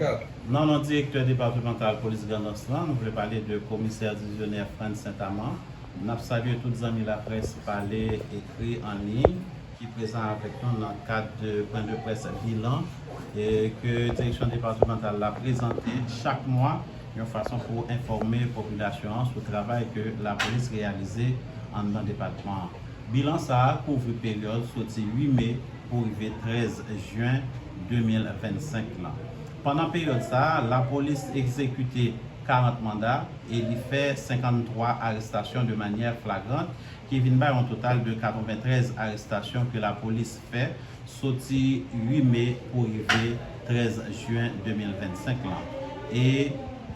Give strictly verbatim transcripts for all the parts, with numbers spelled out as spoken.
Nan non direktè depatmantal polis Grandans lan, nou vle pale de komisè divizyonè Frantz Saint-Amand. N ap salye tout zanmi laprès pale, ekri, an liy, ki prezan avèk nou nan kad de pwen de près bilan e ke direksyon depatmantal la prezante chak mwa yon fason pou enfòme popilasyon an sou travay ke lapolis reyalize anndan depatman an. Bilan sa a kouvri peryòd soti uit me pou rive trèz jen de mil vennsenk lan. Pandan peryòd sa a, lapolis egzekite karant manda e li fè senkanntwa arestasyon de manyè flagrant, ki vin bay yon total de katreventrèz arestasyon ke lapolis fè soti uit me pou rive trèz jen de mil vennsenk lan. E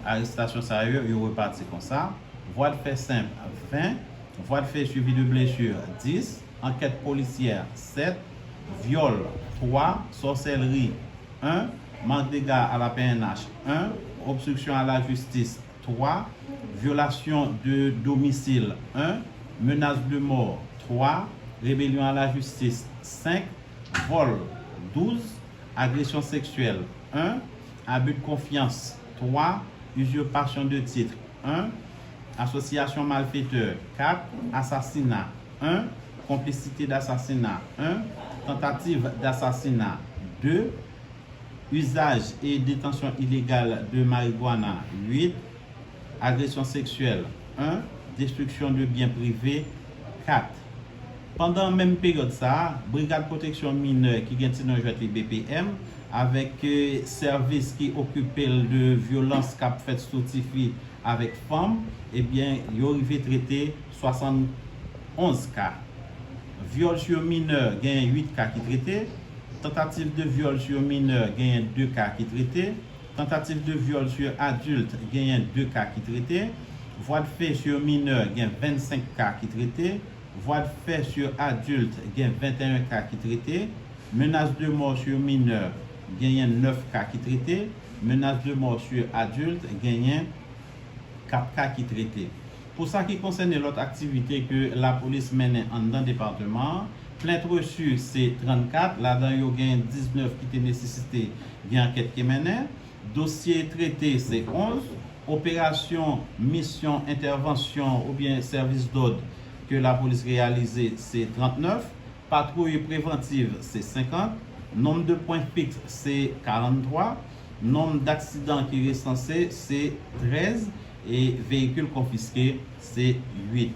arestasyon sa yo, yo repati konsa: vwa de fè senp, ven, vwa de fè suivi de blesi, dis, ankèt polisyè, sèt, vyòl, twa, sòsèlri, en, manque d'égards à la P N H, en, obstruction à la justice, twa, vyolasyon de domisil, en, menas de mò, twa, rebelyon a la jistis, senk, vòl, douz, agresyon seksyèl, en, abi de konfyans, twa, izirpasyon de tit, en, asosyasyon malfetè, kat, asasina, en, konplisite dasasina, en, tantativ dasasina, de, izaj e detansyon ilegal de marigwana, uit, agresyon seksyèl, en, destriksyon de byen prive, kat. Pandan menm peryòd sa a, Brigad Pwoteksyon Minè ki gen ti non jwèt li B P M, avèk, eh, sèvis ki okipe l de vyolans k ap fèt sou tifi avèk fanm, ebyen, yo rive trete swasannonz ka. Vyòl sur minè, genyen uit ka ki trete. Tantativ de vyòl sur minè, genyen de ka ki trete. Tantativ de vyòl sur adilt, genyen de ka ki trete. Vwa de fè sur minè, gen vennsenk ka ki trete. Vwa de fè sur adilt, gen venteyen ka ki trete. Menas de mò sur minè, genyen nèf ka ki trete. Menas de mò sur adilt, genyen kat ka ki trete. Pou sa ki konsène lòt aktivite ke lapolis mennen anndan depatman an, plent resi se trannkat, ladan yo gen diznèf ki te nesesite gen ankèt ki mennen, dosye trete se onz, operasyon, misyon, entèvansyon oubyen sèvis dòd ke lapolis reyalize se trannèf, patwouy prevantiv se senkant, nonm de pwen fiks se karanntwa, nonm daksidan ki resanse se trèz e veyikil konfiske se uit.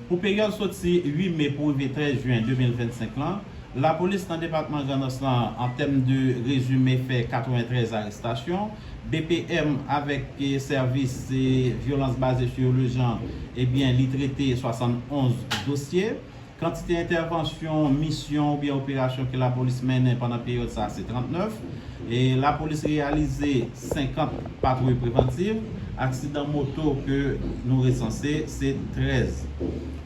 Pou peryòd soti uit me pou rive trèz jen de mil vennsenk lan, lapolis nan depatman Grandans lan, an tèm de rezime, fè katreventrèz arestasyon. B P M avèk, eh, sèvis, eh, vyolans baze sou le genre, ebyen, li trete swasannonz dosye. Kantite entèvansyon, misyon oubyen operasyon ke lapolis mennen pandan peryòd sa a se trannèf. E lapolis reyalize senkant patwouy prevantiv. Aksidan moto ke nou resanse se trèz.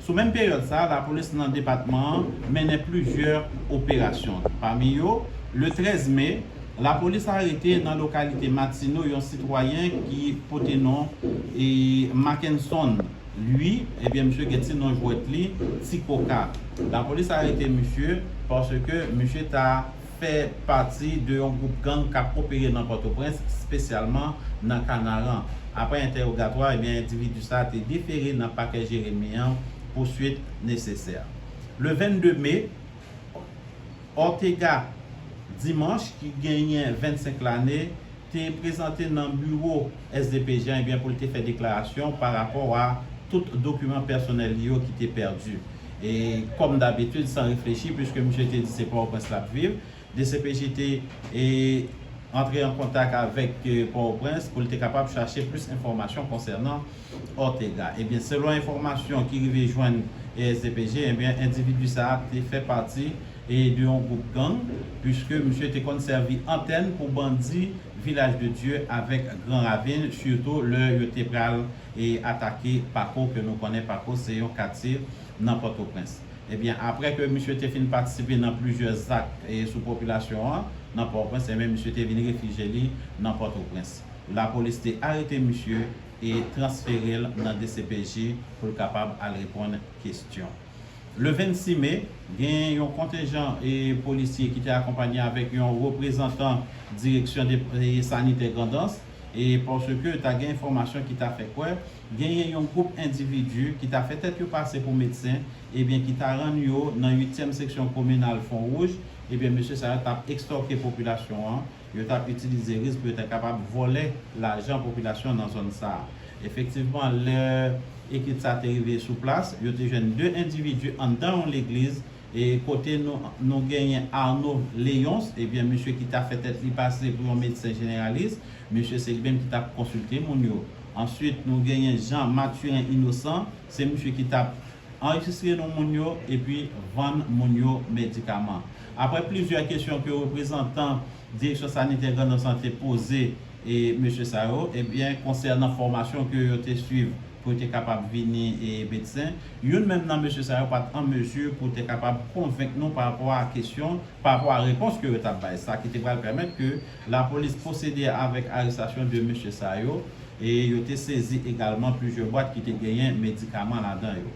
Sou menm peryòd sa a, lapolis nan depatman an mennen plizyè operasyon. Pami yo, le trèz me, lapolis arete nan lokalite Matino yon sitwayen ki pote non, e, Mackenson Louis, ebyen, misye gen ti non jwèt li, Ti Koka. Lapolis arete misye paske misye ta fè pati de yon gwoup gang k ap opere nan Pòtoprens, espesyalman nan Kanaran. Apre entèwogatwa, ebyen, endividi sa a te defere nan pakè Jeremi an pou swit nesesè. Le vennde me, Ortega Dimanche, ki genyen vennsenk lane, te prezante nan biwo S D P J an, ebyen, pou l te fè deklarasyon pa rapò a tout dokiman pèsonèl li yo ki te pèdi. E, kòm dabitid, san reflechi, piske misye te di se Pòtoprens l ap viv, D C P J te, e, antre an kontak avèk, e, Pòtoprens pou l te kapab chache plis enfòmasyon konsènan Ortega. Ebyen, selon enfòmasyon ki rive jwenn S D P J, ebyen, endividi sa a te fè pati, e, de yon gwoup gang, piske misye te konn sèvi antèn pou bandi Vilaj de Dye avèk Gran Ravin, sitou lè yo te pral, e, atake Pako, ke nou konnen Pako se yon katye nan Pòtoprens. Ebyen, apre ke misye te fin patisipe nan plizyè zak, e, sou popilasyon an nan Pòtoprens, ebyen, misye te vin refijye li nan Pòtoprens. Lapolis te arete misye e transfere l nan D C P J pou l kapab al reponn kesyon. Le vennsis me, gen yon kontenjan e polisye ki te akonpanye avèk yon reprezantan direksyon de, e sanitè Grandans, e paske ta gen enfòmasyon ki ta fè kwè genyen yon gwoup endividi ki ta fè tèt yo pase pou medsen, ebyen ki ta rann yo nan uityèm seksyon kominal Fon Wouj, ebyen mesye sa yo t ap ekstòke popilasyon an, yo t ap itilize risk pou yo ta kapab vòlè lajan popilasyon nan zòn sa a. Efektivman, lè ekip sa te rive sou plas, yo te jwenn de endividi anndan yon legliz, e kote nou, nou genyen Arnaud Léonce, ebyen, misye ki ta fè tèt li pase pou yon medsen jeneralis, misye se li menm ki t ap konsilte moun yo. Answit, nou genyen Jean Mathurin Innocent, se misye ki t ap anrejistre non moun yo epi vann moun yo medikaman. Apre plizyè kesyon ke reprezantan direksyon sanitè Grandans te poze e mesye sa yo, ebyen, konsènan fòmasyon ke yo te swiv pou yo te kapab vini e medsen, youn menm nan mesye sa yo pa t an mezi pou te kapab konvenk nou pa rapò a kesyon, pa rapò a repons ke yo t ap bay. Sa ki te pral pèmèt ke lapolis pwosede avèk arestasyon de mesye sa yo, e yo te sezi egalman plizyè bwat ki te genyen medikaman ladan yo.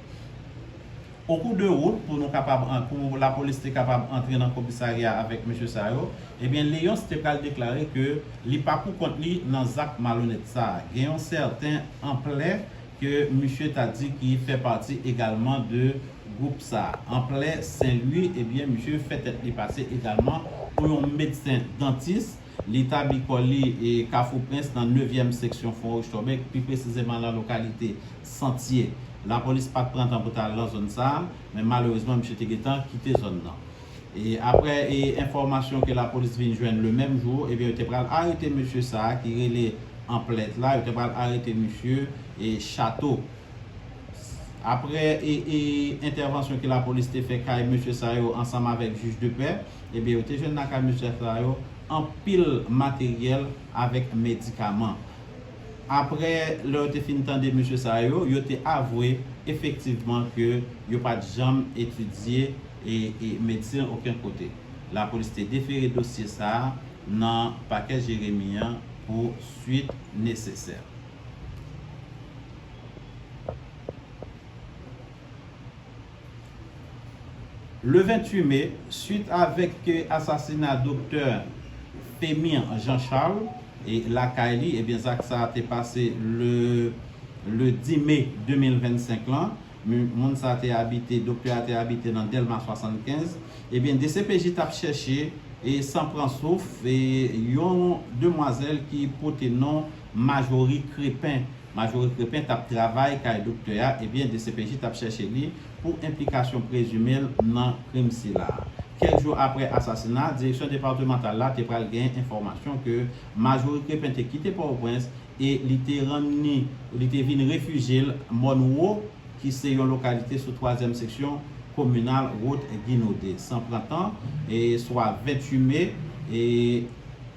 Okou de wout, pou nou kapab, pou lapolis te kapab antre nan komisarya avèk mesye sa yo, ebyen, Léonce te pral deklare ke li pa pou kont li nan zak malonèt sa a. Gen yon sèten Anplè ke misye ta di ki fè pati egalman de gwoup sa a. Anplè Sen Lwi, ebyen, misye fè tèt li pase egalman pou yon medsen dantis. Li tabli kò li e Kafou Prens nan nevyèm seksyon Fon Wouj Tòbèk, pi presizeman nan lokalite Santye. Lapolis pa t pran tan pou t al nan zòn sa a, men malerezman, misye te gentan kite zòn nan. E apre e enfòmasyon ke lapolis vin jwenn le menm jou, ebyen, yo te pral arete mesye sa a ki rele Anplè la, yo te pral arete misye e Chato. Apre e, e entèvansyon ke lapolis te fè kay mesye sa yo ansanm avèk jij de pè, ebyen, yo te jwenn nan kay mesye sa yo anpil materyèl avèk medikaman. Apre lè yo te fin tande mesye sa yo, yo te avwe efektivman ke yo pa t janm etidye e, e medsen okenn kote. Lapolis te defere dosye sa a nan pakè Jeremi an pou swit nesesè. Le venntuit me, swit avèk asasina doktè Femir Jean Charles e lakay li, ebyen, zak sa a te pase le, le dis me de mil vennsenk lan. Moun sa te abite, doktè a te abite nan Dèlma swasannkenz. Ebyen, D C P J t ap chèche e san pran souf e yon demwazèl ki pote non Majorie Crépin. Majorie Crépin t ap travay kay doktè a, ebyen, D C P J t ap chèche li pou enplikasyon prezime l nan krim sila. Kèk jou apre asasina, direksyon depatmantal la te pral gen enfòmasyon ke Majorie Crépin te kite Pòtoprens e li te rann ni, li te vin refijye l Mòn Wo, ki se yon lokalite sou twazyèm seksyon kominal wout Ginode. San pran tan, e swa venntuit me, e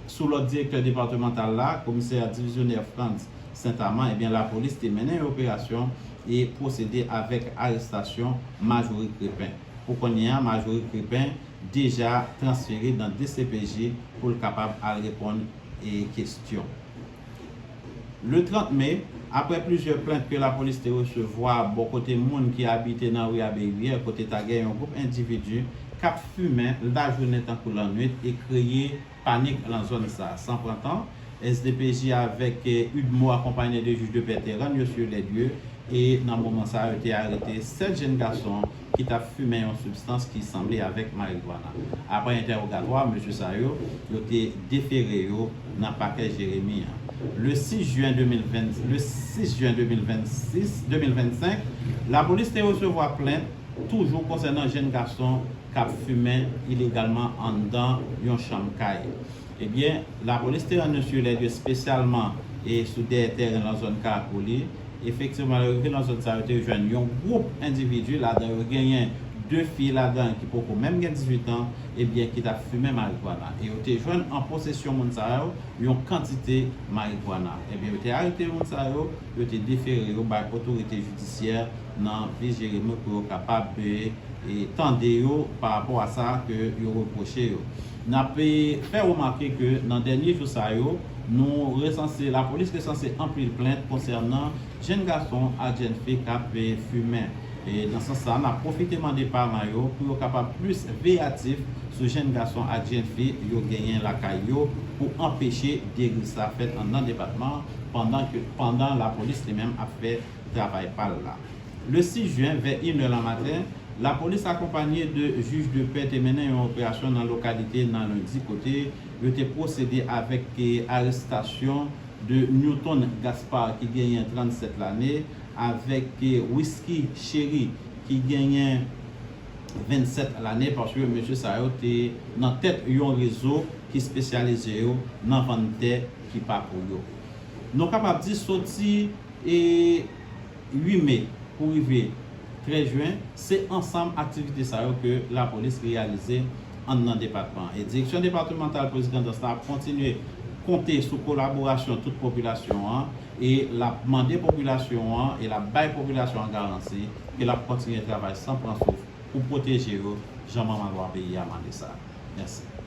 sou lòd direktè depatmantal la, komisè divizyonè Frantz Saint-Amand, ebyen, lapolis te mennen yon operasyon e pwosede avèk arestasyon Majorie Crépin. Pou kounye a, Majorie Crépin deja transfere nan D C P J pou l kapab al reponn e kesyon. Le trant me, apre plizyè plent ke lapolis te resevwa bò kote moun ki abite nan ri Abbé Rivière, kote ta gen yon gwoup endividi k ap fimen lajounen tankou lannwit e kreye panik nan zòn sa a. San pran tan, S D P J avèk, eh, UDMO akonpaye de jij de pè te rann yo sur les lieux e nan moman sa a, yo te arete sèt jenn gason ki t ap fimen yon sibstans ki sanble avèk marigwana. Apre entèwogatwa, mesye sa yo, yo te defere yo nan pakè Jeremi an. Le sis jen de mil ven, le sis jen de mil vennsis, de mil vennsenk, lapolis te resevwa plent toujou konsènan jenn gason k ap fimen ilegalman anndan yon chanm kay. Ebyen, lapolis te rann yo sur les lieux espesyalman e sou dèyè tèren nan zòn Karakouli. Efektivman, lè yo rive nan zòn sa, yo te jwenn yon gwoup endividi, ladan yo genyen de fi ladan ki poko menm gen dizuit an, ebyen, ki t ap fimen marigwana. E yo te jwenn an posesyon moun sa yo yon kantite marigwana. Ebyen, yo te arete moun sa yo, yo te defere yo bay otorite jidisyè nan vil Jeremi pou yo kapab, e, e tande yo pa rapò a sa ke yo repwoche yo. N ap, e, fè remake ke nan dènye jou sa yo, nou resanse, lapolis resanse anpil plent konsènan jenn gason ak jenn fi k ap, e, fimen. E nan sans sa, n ap pwofite mande paran yo pou yo kapab plis veyatif sou jenn gason ak jenn fi yo genyen lakay yo pou anpeche deriv sa fèt anndan depatman an pandan ke, pandan lapolis li menm ap fè travay pa l la. Le sis jen, vè inè lanmaten, lapolis akonpanye de jij de pè te mennen yon operasyon nan lokalite nan Lendi kote yo te pwosede avèk, eh, arestasyon de Newton Gaspard ki genyen trannsèt lane, avèk, eh, Whisky Chéry ki genyen vennsèt lane, paske mesye sa yo te nan tèt yon rezo ki espesyalize yo nan vann tè ki pa pou yo. Nou kapab di soti, eh, uit me pou rive trèz jen, se ansanm aktivite sa yo ke lapolis reyalize anndan depatman an. E Direksyon Depatmantal Prezidans la ap kontinye konte sou kolaborasyon tout popilasyon an e l ap mande popilasyon an e l ap bay popilasyon an garanti ke l ap kontinye travay san pran souf pou pwoteje yo jan manman lwa peyi a mande sa. Mèsi.